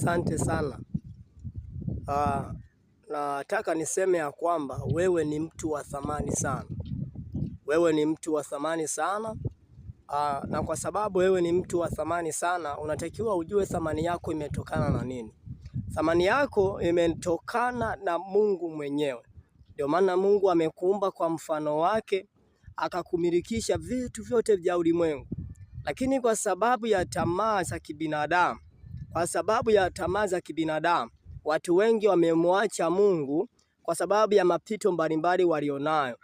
Asante sana. Ah, nataka niseme ya kwamba wewe ni mtu wa thamani sana. Wewe ni mtu wa thamani sana. Na kwa sababu wewe ni mtu wa thamani sana, unatakiwa ujue thamani yako imetokana na nini. Thamani yako imetokana na Mungu mwenyewe. Ndio maana Mungu amekuumba kwa mfano wake, akakumilikisha vitu vyote vya ulimwengu. Lakini kwa sababu ya tamaa za kibinadamu, kwa sababu ya tamaa za kibinadamu, watu wengi wamemwacha Mungu kwa sababu ya mapito mbalimbali walionayo,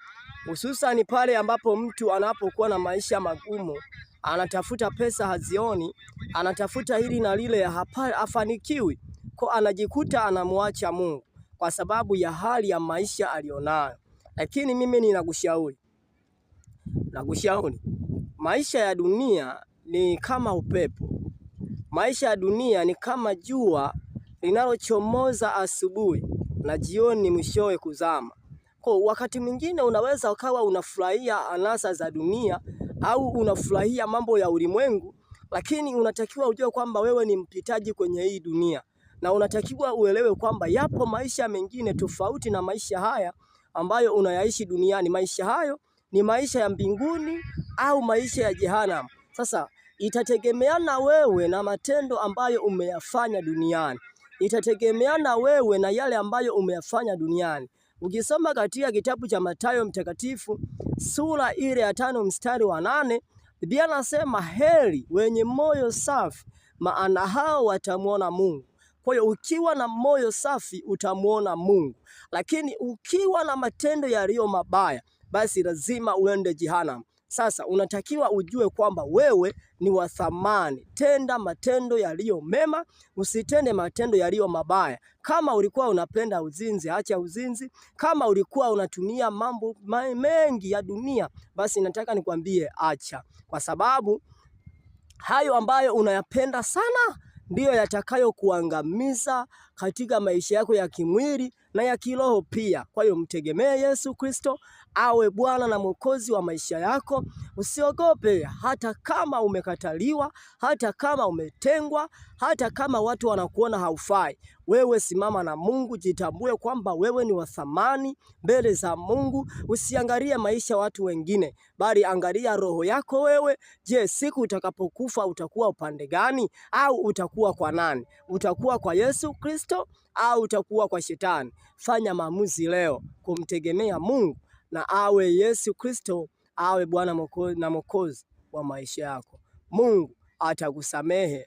hususani pale ambapo mtu anapokuwa na maisha magumu, anatafuta pesa hazioni, anatafuta hili na lile, hafanikiwi, kwa anajikuta anamwacha Mungu kwa sababu ya hali ya maisha alionayo. Lakini mimi ninakushauri, nakushauri, maisha ya dunia ni kama upepo. Maisha ya dunia ni kama jua linalochomoza asubuhi na jioni mwishowe kuzama. Kwa wakati mwingine unaweza ukawa unafurahia anasa za dunia au unafurahia mambo ya ulimwengu, lakini unatakiwa ujue kwamba wewe ni mpitaji kwenye hii dunia, na unatakiwa uelewe kwamba yapo maisha mengine tofauti na maisha haya ambayo unayaishi duniani. Maisha hayo ni maisha ya mbinguni au maisha ya jehanamu. Sasa itategemeana wewe na matendo ambayo umeyafanya duniani, itategemeana wewe na yale ambayo umeyafanya duniani. Ukisoma katika kitabu cha Mathayo Mtakatifu sura ile ya 5 mstari wa 8, Biblia nasema heri wenye moyo safi, maana hao watamwona Mungu. Kwa hiyo ukiwa na moyo safi utamwona Mungu, lakini ukiwa na matendo yaliyo mabaya, basi lazima uende jehanamu. Sasa unatakiwa ujue kwamba wewe ni wa thamani. Tenda matendo yaliyo mema, usitende matendo yaliyo mabaya. Kama ulikuwa unapenda uzinzi, acha uzinzi. Kama ulikuwa unatumia mambo mengi ya dunia, basi nataka nikwambie acha, kwa sababu hayo ambayo unayapenda sana ndiyo yatakayokuangamiza katika maisha yako ya kimwili na ya kiroho pia. Kwa hiyo mtegemee Yesu Kristo awe Bwana na Mwokozi wa maisha yako. Usiogope hata kama umekataliwa, hata kama umetengwa, hata kama watu wanakuona haufai. Wewe simama na Mungu, jitambue kwamba wewe ni wa thamani mbele za Mungu. Usiangalie maisha watu wengine, bali angalia roho yako wewe. Je, siku utakapokufa utakuwa upande gani? Au utakuwa kwa nani? Utakuwa kwa Yesu Kristo au utakuwa kwa Shetani? Fanya maamuzi leo kumtegemea Mungu na awe Yesu Kristo awe Bwana na Mwokozi wa maisha yako. Mungu atakusamehe.